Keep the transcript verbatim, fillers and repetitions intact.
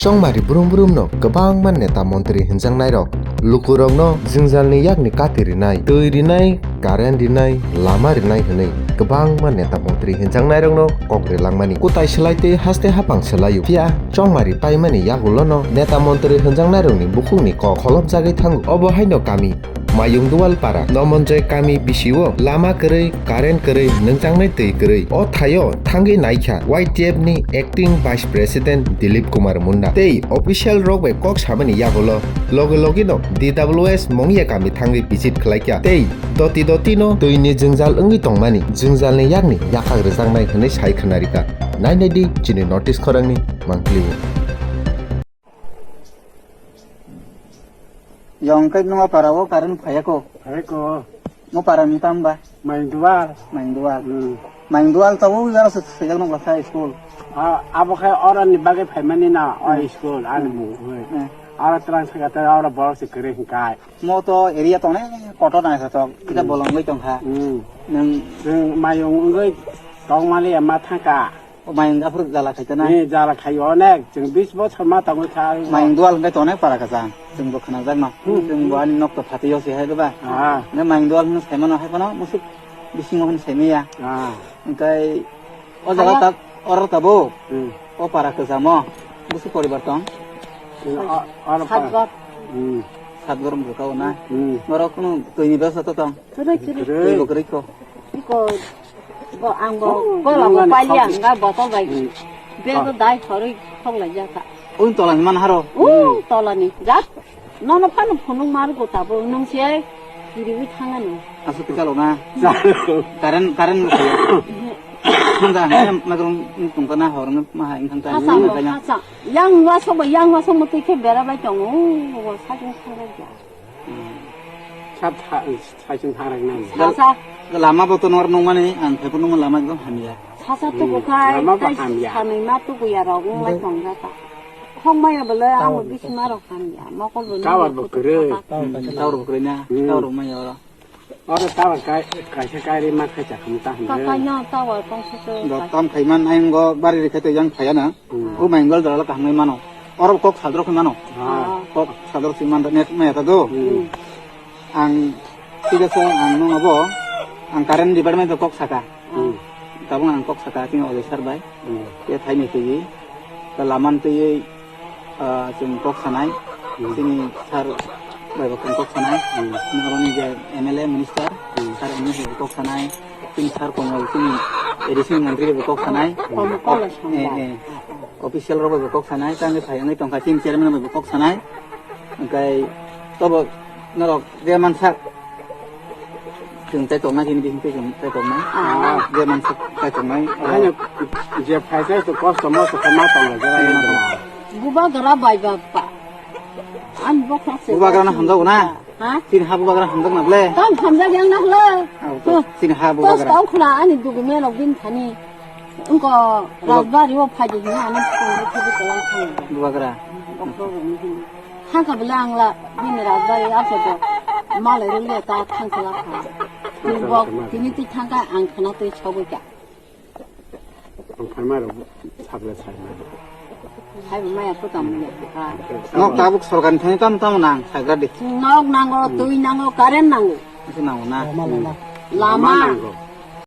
Chongmari brum brum no kwbangma neta montri hinjaknairok lukurokno jwngjalni yakni kati rinai, twi rinai, current rinai, lama rinai hwnwi kwbangma neta montri hinjaknairokno kok rilangmani. Kwtai swlai twi haste haphang swlaio. Phiya chongmari paimani yagulono neta montri hinjaknairokni bukhukni kok kholopjagwi thango. Obo haino kami Mayungdual para, Nomonjoy kami bisio lama kwrwi, current kwrwi, nungjaknai twi kwrwi. O thaio thangwi naikha Y T F ni acting vice president Dilip Kumar Munda. Tei official rok bai kok samani yagulo loge loge no D W S Mongya kami thangwi visit khlaikha. Tei doti doti no twi ni jwngjal wngwi tongmani jwngjalni yakni yakhak rwjaknai hwnwi sai khwnarikha. Nainai di chini notice khorangni mangpili o. Yong kai numa para o current phaya ko. Phaya ko. Mo para ni tam ba? Main dual. Main dual. Hmm. Main dual to o yara se se jang no sa school. Ah, abo khai oro ni bagwi phaimani na o Hmm. school ani Hmm. mu. Hmm. Oro trans ka ta oro borok se kere hinkai. Mo to area to ne kotor na sa to kita Hmm. bolong bai tong kha. Hmm. Nang Nang mayung ungoi tong mali ma thangka. O mayung aphuru jala khaito na? Ni jala khaio onek, chwng bis bochor ma tangwi kha. Mayung dual hwnkhe to onek para kwchang, chwngbo khwnajak no. Hmm. Chwngbo ani nok to phatwi o se hai ba. Ah. Hwnkhe mayung dual hwnwi saimano hai phano musuk bisingo hwnwi saimaya. Ah. Hwnkhe o jaga Aya. Ta, oro tabuk. Hmm. O para kwchamo musuk poribar tong. Hmm, o, oro Satgor. Hmm. Satgor musuk o na. Hmm. Norok kunu twi ni besa to tong. Kwrwi, kwrwi. Kwrwi. Twi bo kwrwi ko. Iko, bo, ang bo, Oh, gola bo nang palia, ani nga botol bai. Hmm. Bego Ah. dai horoi thok lai jaka. Ung tola ni man haro. Ung tola ni. Jat. Nono phano phunung mar go tabo nung se kiri wi thanga no. Asu tikalo na. Current, current mo kaya. Nang da, nang magrung tung kana hor nang ma ha ing thang ta. Hasa mo, hasa. Yang wa so bo, yang wa so mo tui khe bera bai tongo. Wo sa jung sa bai ja. Sab tha-, saichung thangrang nang. Sa, sa. Lama bo to nor nungmani, ang phaiphuru nungma lama ekdom hamya. Sa, sa tuku Hmm, khai, lama bo tai hamya. Sanwi ma tuku ya rok wng lai tong jaka. Khok maya bo le ang Tower bo bising ma rok hamya. Mokol bo Tower nung bo bo kwrwi. Tower bo kwrwi na, Hmm. Tower bo maya oro. Oro tower kai, kaisa kairi ma khai chakha ta hwnwi. Ka kai no tower tong se se. Do tam khai man ayang go bari ri khai to yang phaya na. Hmm. O maingol dala kaham nai mano. Oro kok sadrok mano. Ah. Kok sadrok si man net maya ta do. Hmm. Ang, thik ase, ang nung abo, ang current department o kok saka. Hmm. Tabuk ang kok saka, chini Ajay sir bai. Hmm. Ye thai ni twi, ta laman twi, ah, chwng kok sanai, Hmm. chini sir bai bo kok sanai. Hmm. Nang aro ni je M L A minister, Hmm. sir M L A bai kok sanai, chini sir Komol, chini A D C ni montri bai kok sanai. Komol Kolo Eh, Sangma. Eh. Official rok bai kok sanai, tang phai wngwi tongkha, chini chairman bai kok sanai. Hwnkhe tobo norok je mansak, chwng tei toknai, chini bising tei chwng tei toknai. Ah. Je mansak tei toknai. Ano je phai tei to kosto mosto khe ma tong lai jera. Bubagra bai ba pa. Ani bokha se. Bubagra no hamjago na? Ha? Chini ha bubagra hamjak na ble? Tam hamjak yang na hlo. Abo to, chini ha bubagra. Tos tong khna ani dugu menok bin thani. Wngkha Rajbari o phaidi hwnwi ano phone khe thwiwi kwlwng thangwi. Bubagra. Doctor rokni hwnwi. Thangkha bwle ang la bini Rajbari aphuru malai rwliya ta thangkha la kha. Tini bok tini twi thangkha ang khwna twi sogwi kha. Ang phaima rok sakle saima. Hai maya putam le kha. Nok tabuk sorkar ni thani tam tam nang sagra de. Nok nango, twi nango, current nango. Isi nango na. Lama. Lama nango.